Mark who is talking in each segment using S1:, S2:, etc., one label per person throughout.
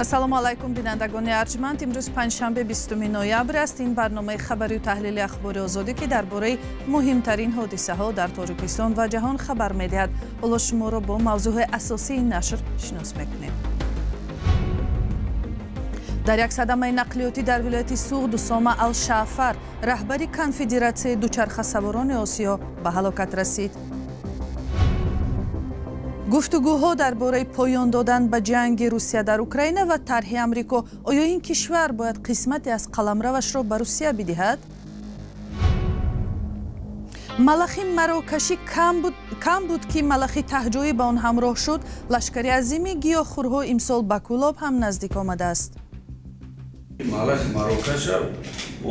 S1: Ассалому алайкум, бинандагони арҷманд. Имрӯз панҷшанбе, 20 ноябр аст. Ин барномаи хабарию таҳлили Ахбори Озодӣ, ки дар бораи муҳимтарин ҳодисаҳо дар Тоҷикистон ва ҷаҳон хабар медиҳад. Ҳоло шуморо бо мавзӯъҳои асосии ин нашр шинос мекунем. Дар як садамаи нақлиётӣ дар вилояти Суғд Усома Алшафар, раҳбари Конфедератсияи дучархасаворони Осиё, ба ҳалокат расид. Гуфтугӯҳо дар бораи поён додан ба ҷанги Русия дар Украина ва тарҳи Амрико: оё ин кишвар бояд қисмате аз қаламравашро ба Русия бидиҳад? Малахи марокашӣ кам буд, ки малахи таҳҷоӣ ба он ҳамроҳ шуд. Лашкари азими гиёҳхӯрҳо имсол ба Кӯлоб ҳам наздик омадааст.
S2: Малахи марокаша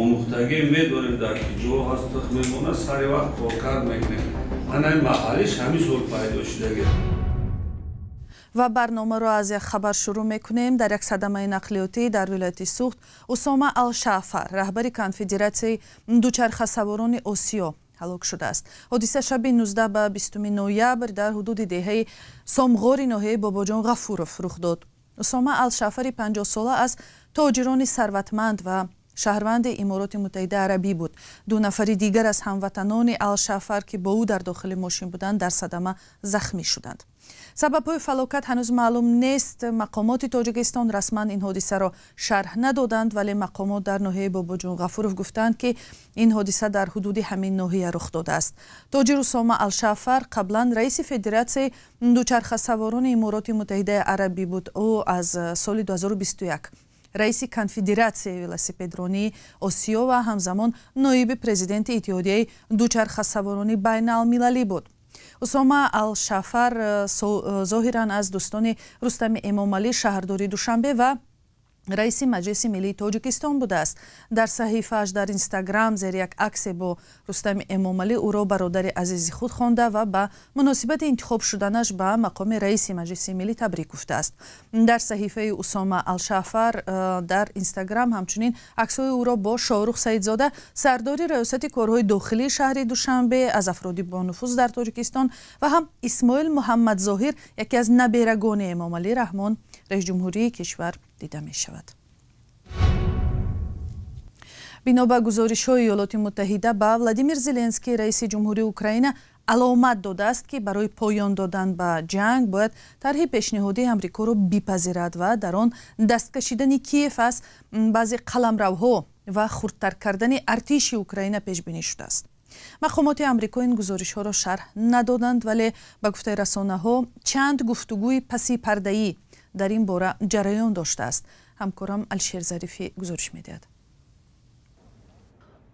S2: омӯхтагӣ медонем, дар ки ҷо ҳаст, тухм мемонад, сари вақт коркард мекунем. Анаи маҳаллиш ҳамин сол пайдо шудаги.
S1: Ва барномаро аз як хабар шурӯъ мекунем. Дар як садамаи нақлиётӣ дар вилояти Суғд Усома Алшафар, раҳбари Конфедератсияи дучархасаворони Осиё, ҳалок шудааст. Ҳодиса шаби 19 ба 20 ноябр дар ҳудуди деҳаи Сомғори ноҳияи Бобоҷон Ғафуров рух дод. Усома Алшафари 50-сола аз тоҷирони сарватманд ва шаҳрванди Имороти Муттаҳидаи Арабӣ буд. Ду нафари дигар аз ҳамватанони Алшафар, ки бо ӯ дар дохили мошин буданд, дар садама захмӣ шуданд. Сабабҳои фалокат ҳанӯз маълум нест. Мақомоти Тоҷикистон расман ин ҳодисаро шарҳ надоданд, вале мақомот дар ноҳияи Бобоҷон Ғафуров гуфтанд, ки ин ҳодиса дар ҳудуди ҳамин ноҳия рух додааст. Тоҷир Усома Алшафар қаблан раиси Федератсияи дучархасаворони Имороти Муттаҳидаи Арабӣ буд. Ӯ аз соли 2021 раиси Конфедератсияи велосипедронии Осиё ва ҳамзамон ноиби президенти Иттиҳодияи дучархасаворони байналмилалӣ буд. Усома Алшафар зоҳиран аз дӯстони Рустами Эмомалӣ, шаҳрдори Душанбе ва раиси Маҷлиси миллии Тоҷикистон будааст. Дар саҳифааш дар Инстаграм зери як аксе бо Рустами Эмомалӣ ӯро бародари азизи худ хонда ва ба муносибати интихоб шуданаш ба мақоми раиси Маҷлиси миллӣ табрик гуфтааст. Дар саҳифаи Усома Алшафар дар Инстаграм ҳамчунин аксҳои ӯро бо Шоҳрух Саидзода, сардори Раёсати корҳои дохилии шаҳри Душанбе, аз афроди бонуфуз дар Тоҷикистон, ва ҳам Исмоил Муҳаммадзоҳир, яке аз наберагони Эмомалӣ Раҳмон, раисҷумҳурии кишвар, дида мешавад. Бино ба гузоришҳои, Иёлоти Муттаҳида ба Владимир Зеленский, раиси ҷумҳурии Украина, аломат додааст, ки барои поён додан ба ҷанг бояд тарҳи пешниҳодии Амрикоро бипазирад ва дар он даст кашидани Киев аз баъзе қаламравҳо ва хурдтар кардани артиши Украина пешбинӣ шудааст. Мақомоти Амрико ин гузоришҳоро шарҳ надоданд, вале ба гуфтаи расонаҳо чанд гуфтугӯи пасипардаӣ дар ин бора ҷараён доштааст. Ҳамкорам Алишер Зарифӣ гузориш медиҳад.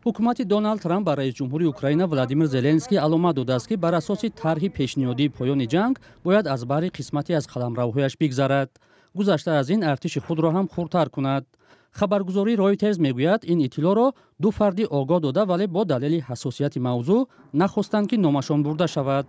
S3: Ҳукумати Доналд Трамп ба раисҷумҳури Украина Владимир Зеленский аломат додааст, ки бар асоси тарҳи пешниҳодии поёни ҷанг бояд аз баҳри қисмате аз қаламравҳояш бигзарад, гузашта аз ин, артиши худро ҳам хурдтар кунад. Хабаргузории Ройтерз мегӯяд, ин иттилоъро ду фарди огоҳ дода, вале бо далели ҳассосияти мавзӯъ нахостанд, ки номашон бурда шавад.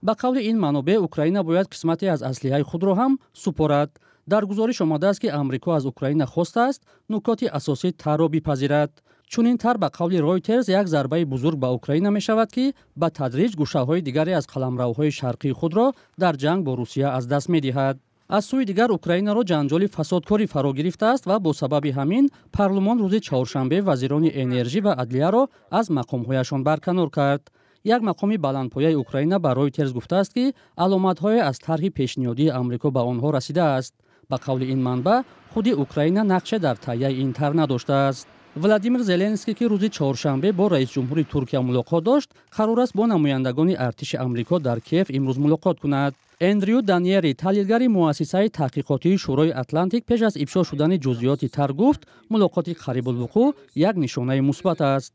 S3: Ба қавли ин манобеъ, Украина бояд қисмате аз аслиҳаи худро ҳам супорад. Дар гузориш омадааст, ки Амрико аз Украина хостааст нукоти асосии тарҳро бипазирад. Чунин тарҳ, ба қавли Ройтерз, як зарбаи бузург ба Украина мешавад, ки ба тадриҷ гӯшаҳои дигаре аз қаламравҳои шарқии худро дар ҷанг бо Русия аз даст медиҳад. Аз сӯи дигар, Украинаро ҷанҷоли фасодкорӣ фаро гирифтааст ва бо сабаби ҳамин парлумон рӯзи чаҳоршанбе вазирони энержӣ ва адлияро аз мақомҳояшон барканор кард. Як мақоми баландпояи Украина ба Ройтерз гуфтааст, ки аломатҳое аз тарҳи пешниҳодии Амрико ба онҳо расидааст. Ба қавли ин манбаъ, худи Украина нақше дар таҳияи ин тарҳ надоштааст. Владимир Зеленский, ки рӯзи чаҳоршанбе бо раисҷумҳури Туркия мулоқот дошт, қарор аст бо намояндагони артиши Амрико дар Киев имрӯз мулоқот кунад. Эндрю Даниери, таҳлилгари муассисаи таҳқиқотии Шӯрои Атлантик, пеш аз ифшо шудани ҷузъиёти тарҳ гуфт, мулоқоти қарибулвуқӯъ як нишонаи мусбат аст.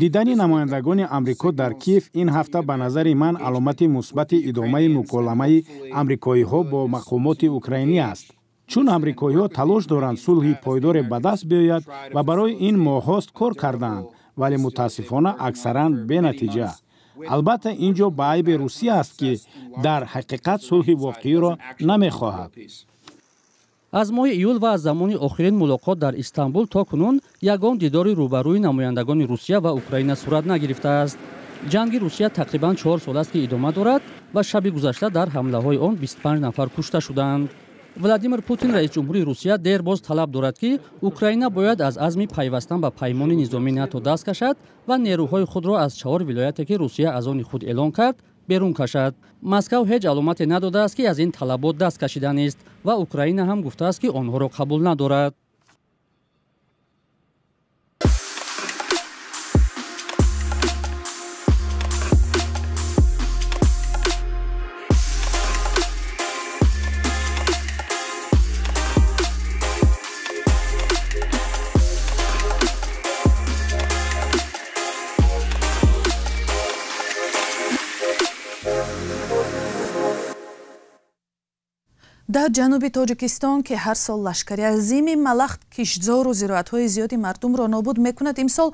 S4: Дидани намояндагони Амрико дар Киев ин ҳафта ба назари ман аломати мусбати идомаи муколамаи амрикоиҳо бо мақомоти украинӣ аст, чун амрикоиҳо талош доранд сулҳи пойдоре ба даст биёяд ва барои ин моҳҳост кор кардаанд, вале мутаассифона аксаран бенатиҷа. Албатта, ин ҷо ба айби Русия аст, ки дар ҳақиқат сулҳи воқеиро намехоҳад.
S3: Аз моҳи июл ва аз замони охирин мулоқот дар Истанбул то кунун ягон дидори рӯбарӯи намояндагони Русия ва Украина сурат нагирифтааст. Ҷанги Русия тақрибан 4 сол аст, ки идома дорад ва шаби гузашта дар ҳамлаҳои он 25 нафар кушта шуданд. Владимир Путин, раисҷумҳури Русия, дербоз талаб дорад, ки Украина бояд аз азми пайвастан ба паймони низомии НАТО даст кашад ва нерӯҳои худро аз 4 вилояте, ки Русия аз они худ эълон кард, берун кашад. Москав ҳеҷ аломате надодааст, ки аз ин талабот даст кашиданист ва Украина ҳам гуфтааст, ки онҳоро қабул надорад.
S1: Дар ҷануби Тоҷикистон, ки ҳар сол лашкари азими малах киштзору зироатҳои зиёди мардумро нобуд мекунад, имсол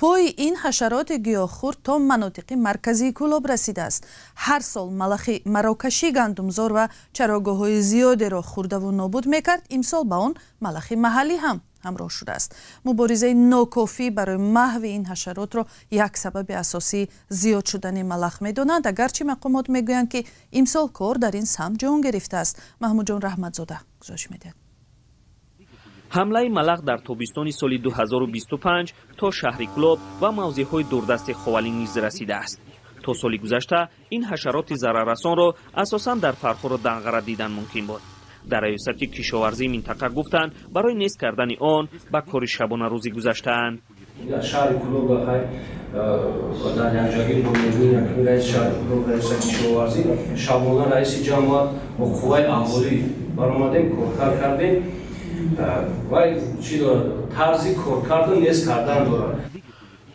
S1: пои ин ҳашароти гиёҳхӯр то манотиқи марказии Кӯлоб расидааст. Ҳар сол малахи марокашӣ гандумзор ва чарогоҳҳои зиёдеро хӯрдаву нобуд мекард. Имсол ба он малахи маҳаллӣ ҳам ҳамроҳ шудааст. Муборизаи нокофӣ барои маҳви ин ҳашаротро як сабаби асосии зиёд шудани малах медонанд, агарчи мақомот мегӯянд, ки имсол кор дар ин самт ҷон гирифтааст. Маҳмудҷон Раҳматзода гузориш медиҳад.
S5: Ҳамлаи малах дар тобистони соли 2025 то шаҳри Кӯлоб ва мавзеъҳои дурдасти Ховалинг низ расидааст. То соли гузашта ин ҳашароти зараррасонро асосан дар Фархору Данғара дидан мумкин буд. Дар раёсати кишоварзии минтақа гуфтанд, барои нест кардани он ба кори шабонарӯзӣ гузаштаанд.
S6: Шаҳри Кӯлоб дар якҷоягӣ бо мезбони якуми раиси шаҳри Кӯлоб, раиси кишоварзӣ, шабона раиси ҷамоат бо қувваи аҳолӣ баромадем, коркар кардем ва чӣ дорад, тарзи коркарду нест кардан дорад.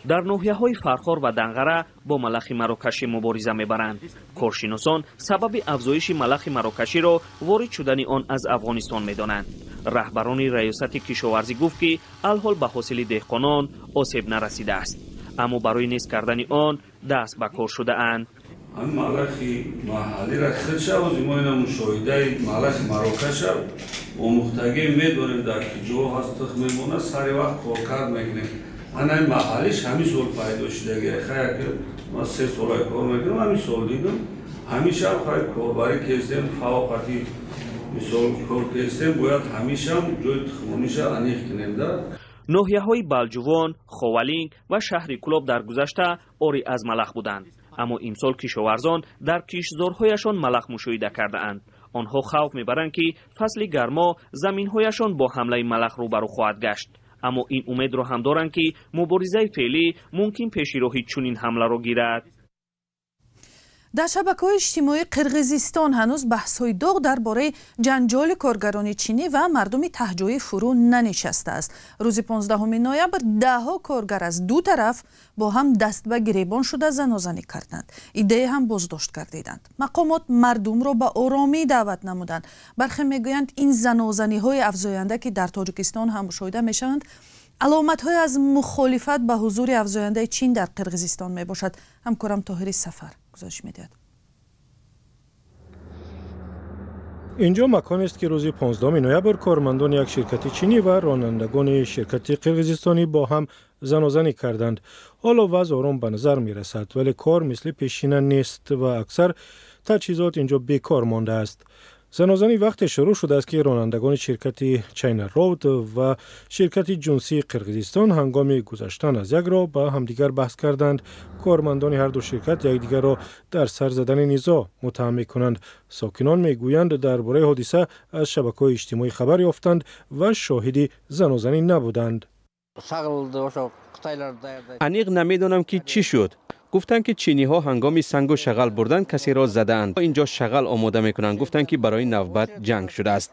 S5: Дар ноҳияҳои Фархор ва Данғара бо малахи марокашӣ мубориза мебаранд. Коршиносон сабаби афзоиши малахи марокаширо ворид шудани он аз Афғонистон медонанд. Раҳбарони раёсати кишоварзӣ гуфт, ки алҳол ба ҳосили деҳқонон осеб нарасидааст, аммо барои нест кардани он даст ба кор шудаанд.
S2: Ҳамин малахи маҳаллиро худша ози мо ина мушоҳидаи малахи марокаша омӯхтагӣ медонем, дар ки ҷо ҳаст тухм мемонад, сари вақт коркард мекунем. Ана ин маҳаллиш ҳамин сол пайдо шудагӣ. Хай, ман 3 сола кор мекунам, ҳамин сол дидам. Ҳамишам хай корбарӣ кестем, фавқати мисол кор кестем, бояд ҳамишам ҷои тухмониша аниқ кунем да.
S5: Ноҳияҳои Балҷувон, Ховалинг ва шаҳри Кӯлоб дар гузашта орӣ аз малах буданд, аммо имсол кишоварзон дар киштзорҳояшон малах мушоҳида кардаанд. Онҳо хавф мебаранд, ки фасли гармо заминҳояшон бо ҳамлаи малах рӯбарӯ хоҳад гашт, аммо ин умедро ҳам доранд, ки муборизаи феълӣ мумкин пеши роҳи чунин ҳамларо гирад.
S1: Дар шабакаҳои иҷтимоии Қирғизистон ҳанӯз баҳсҳои доғ дар бораи ҷанҷоли коргарони чинӣ ва мардуми таҳҷоӣ фурӯ нанишастааст. Рӯзи 15 ноябр даҳҳо коргар аз ду тараф бо ҳам даст ба гиребон шуда занозанӣ карданд. Иддае ҳам боздошт гардиданд. Мақомот мардумро ба оромӣ даъват намуданд. Бархе мегӯянд, ин занозаниҳои афзоянда, ки дар Тоҷикистон ҳам мушоҳида мешаванд, аломатҳое аз мухолифат ба ҳузури афзояндаи Чин дар Қирғизистон мебошад. Ҳамкорам Тоҳири Сафар гузориш медиҳад.
S7: Инҷо маконест, ки рӯзи 15 ноябр кормандони як ширкати чинӣ ва ронандагони ширкати қирғизистонӣ бо ҳам занозанӣ карданд. Ҳоло вазъ ором ба назар мерасад, вале кор мисли пешина нест ва аксар таҷҳизот инҷо бекор мондааст. Занозанӣ вақте шурӯъ шудааст, ки ронандагони ширкати China Road ва ширкати ҷунсии Қирғизистон ҳангоми гузаштан аз як роҳ ба ҳамдигар баҳс карданд. Кормандони ҳарду ширкат якдигарро дар сар задани низоъ муттаҳам мекунанд. Сокинон мегӯянд, дар бораи ҳодиса аз шабакаҳои иҷтимоӣ хабар ёфтанд ва шоҳиди занозанӣ набуданд.
S8: Аниқ намедонам, ки чӣ шуд. Гуфтанд, ки чиниҳо ҳангоми сангу шағал бурдан касеро задаанд. Инҷо шағал омода мекунанд. Гуфтанд, ки барои навбат ҷанг шудааст.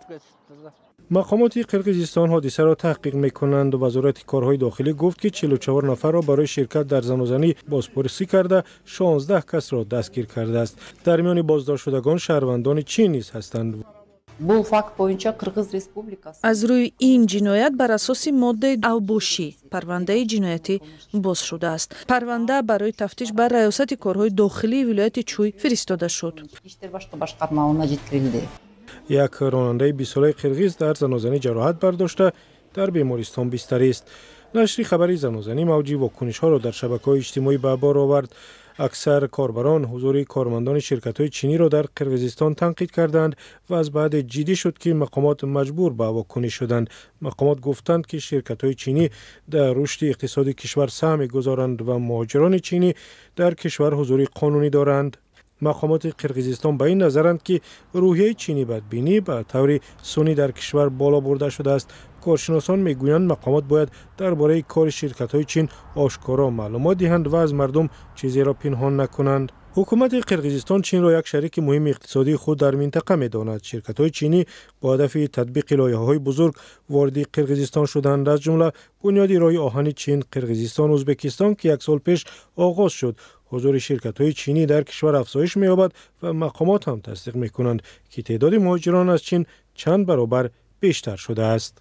S7: Мақомоти Қирғизистон ҳодисаро таҳқиқ мекунанд. Вазорати корҳои дохилӣ гуфт, ки 44 нафарро барои ширкат дар занозанӣ бозпурсӣ карда, 16 касро дастгир кардааст. Дар миёни боздоштшудагон шаҳрвандони Чин низ ҳастанд.
S9: Бул факт боюнча Кыргыз Республикасы
S1: Аз рӯи ин ҷиноят бар асоси моддаи авбошӣ парвандаи ҷиноятӣ боз шудааст. Парванда барои тафтиш ба раёсати корҳои дохилии вилояти Чӯй фиристода шуд.
S9: Иштер башкы башкармалыгына жеткирилди.
S7: Як ронандаи 20-солаи қирғиз дар занозанӣ ҷароҳат бардошта, дар бемористон бистарист. Нашри хабари занозанӣ мавҷи вокунишҳоро дар шабакаҳои иҷтимоӣ ба бор овард. Аксар корбарон ҳузури кормандони ширкатҳои чиниро дар Қирғизистон танқид карданд ва аз баъде ҷиддӣ шуд, ки мақомот маҷбур ба вокуниш шуданд. Мақомот гуфтанд, ки ширкатҳои чинӣ дар рушди иқтисоди кишвар саҳм мегузоранд ва муҳоҷирони чинӣ дар кишвар ҳузури қонунӣ доранд. Мақомоти Қирғизистон ба ин назаранд, ки рӯҳияи чинӣ бадбинӣ ба таври сунъӣ дар кишвар боло бурда шудааст. Коршиносон мегӯянд, мақомот бояд дар бораи кори ширкатҳои Чин ошкоро маълумот диҳанд ва аз мардум чизеро пинҳон накунанд. Ҳукумати Қирғизистон Чинро як шарики муҳими иқтисодии худ дар минтақа медонад. Ширкатҳои чинӣ бо ҳадафи татбиқи лоиҳаҳои бузург вориди Қирғизистон шуданд, аз ҷумла бунёди роҳи оҳани Чин, Қирғизистон, Ӯзбекистон, ки як сол пеш оғоз шуд. Ҳузури ширкатҳои чинӣ дар кишвар афзоиш меёбад ва мақомот ҳам тасдиқ мекунанд, ки теъдоди муҳоҷирон аз Чин чанд баробар бештар шудааст.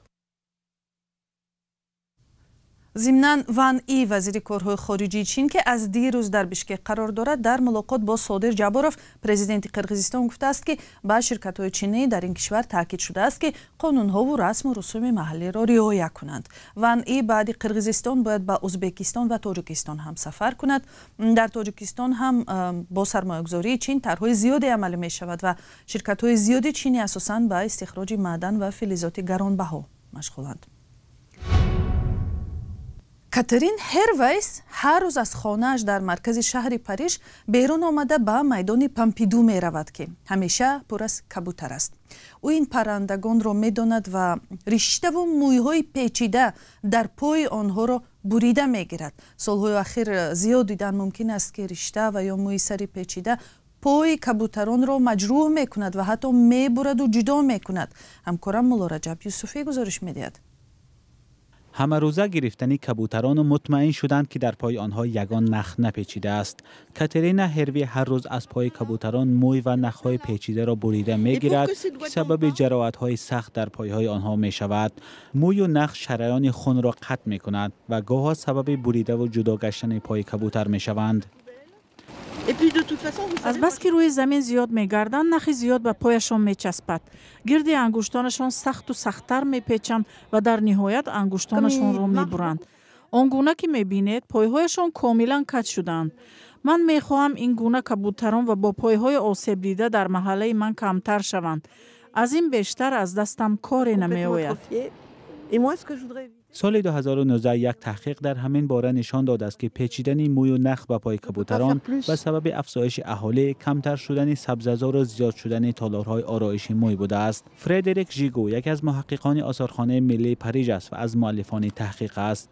S1: Зимнан Ван И, вазири корҳои хориҷии Чин, ки аз дирӯз дар Бишкек қарор дорад, дар мулоқот бо Содир Ҷаборов, президенти Қирғизистон, гуфтааст, ки ба ширкатҳои чинӣ дар ин кишвар таъкид шудааст, ки қонунҳову расму русуми маҳаллиро риоя кунанд. Ван И баъди Қирғизистон бояд ба Ӯзбекистон ва Тоҷикистон ҳам сафар кунад. Дар Тоҷикистон ҳам бо сармоягузории Чин тарҳҳои зиёде амалӣ мешавад ва ширкатҳои зиёди чинӣ асосан ба истихроҷи маъдан ва филизоти гаронбаҳо машғуланд. Катерин Ҳервайс ҳар рӯз аз хонааш дар маркази шаҳри Париж берун омада ба майдони Помпиду меравад, ки ҳамеша пур аз кабутар аст. Ӯ ин паррандагонро медонад ва риштаву мӯйҳои печида дар пои онҳоро бурида мегирад. Солҳои ахир зиёд дидан мумкин аст, ки ришта ва ё мӯи сари печида пои кабутаронро маҷрӯҳ мекунад ва ҳатто мебураду ҷудо мекунад. Ҳамкорам Мулло Раҷаб Юсуфӣ гузориш медиҳад.
S10: Ҳамарӯза гирифтани кабутарону мутмаин шуданд, ки дар пои онҳо ягон нах напечидааст. Катерина Ҳерви ҳар рӯз аз пои кабутарон мӯй ва нахҳои печидаро бурида мегирад, ки сабаби ҷароҳатҳои сахт дар пойҳои онҳо мешавад. Мӯю нах шараёни хунро қатъ мекунад ва гоҳо сабаби буридаву ҷудо гаштани пои кабутар мешаванд.
S11: Азбаски рӯи замин зиёд мегарданд, нахи зиёд ба пояшон мечаспад, гирди ангуштонашон сахту сахттар мепечанд ва дар ниҳоят ангуштонашонро мебуранд. Он гуна ки мебинед, пойҳояшон комилан каҷ шудаанд. Ман мехоҳам ин гуна кабутарон ва бо пойҳои осебдида дар маҳаллаи ман камтар шаванд. Аз ин бештар аз дастам коре намеояд.
S10: Соли 2019 як таҳқиқ дар ҳамин бора нишон додааст, ки печидани мӯю нах ба пои кабутарон ба сабаби афзоиши аҳолӣ, камтар шудани сабзазору зиёд шудани толорҳои ороиши мӯй будааст. Фредерик Жигу яке аз муҳаққиқони осорхонаи миллии Париж аст ва аз муаллифони таҳқиқ аст.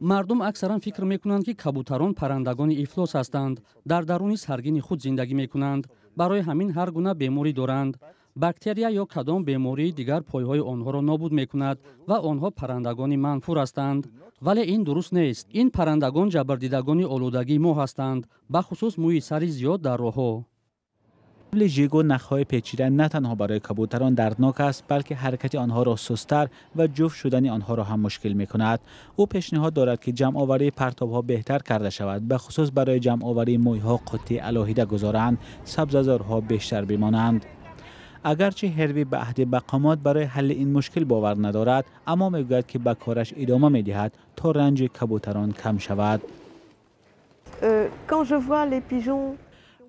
S3: Мардум аксаран фикр мекунанд, ки кабутарон паррандагони ифлос ҳастанд, дар даруни саргини худ зиндагӣ мекунанд, барои ҳамин ҳар гуна беморӣ доранд. Бактерия ё кадом бемории дигар пойҳои онҳоро нобуд мекунад ва онҳо паррандагони манфур ҳастанд. Вале ин дуруст нест. Ин паррандагон ҷабрдидагони олудагии мо ҳастанд, бахусус мӯи сари зиёд дар роҳҳо.
S10: Қабли Жигу нахҳои печида на танҳо барои кабутарон дарднок аст, балки ҳаракати онҳоро сусттар ва ҷуфт шудани онҳоро ҳам мушкил мекунад. Ӯ пешниҳод дорад, ки ҷамъоварии партобҳо беҳтар карда шавад, бахусус барои ҷамъоварии мӯйҳо қуттии алоҳида гузоранд, сабзазорҳо бештар бимонанд. Агарчи Ҳерви ба аҳди мақомот барои ҳалли ин мушкил бовар надорад, аммо мегӯяд, ки ба кораш идома медиҳад то ранҷи кабутарон кам шавад.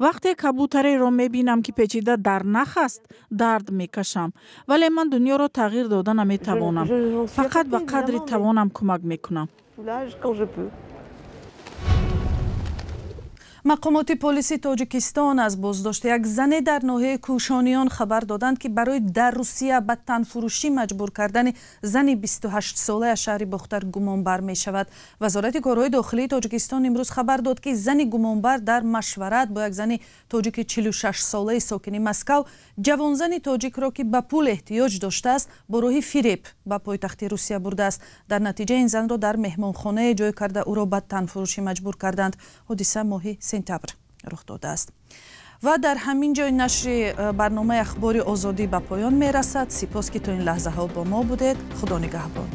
S11: Вақте кабутареро мебинам, ки печида дар нах аст, дард мекашам, вале ман дунёро тағйир дода наметавонам, фақат ба қадри тавонам кӯмак мекунам.
S1: Мақомоти полиси Тоҷикистон аз боздошти як зане дар ноҳияи Кӯшониён хабар доданд, ки барои дар Русия ба танфурӯшӣ маҷбур кардани зани 28-солаи аз шаҳри Бохтар гумонбар мешавад. Вазорати корҳои дохилии Тоҷикистон имрӯз хабар дод, ки зани гумонбар дар машварат бо як зани тоҷики 46-солаи сокини Москав ҷавонзани тоҷикро, ки ба пул эҳтиёҷ доштааст, бо роҳи фиреб ба пойтахти Русия бурдааст. Дар натиҷа ин занро дар меҳмонхонае ҷой карда ӯро ба танфурӯшӣ маҷбур карданд. Ҳодиса моҳи сентябр рух додааст. Ва дар ҳамин ҷои нашри барномаи Ахбори Озодӣ ба поён мерасад. Сипос, ки то ин лаҳзаҳо бо мо будед. Худо нигаҳбон.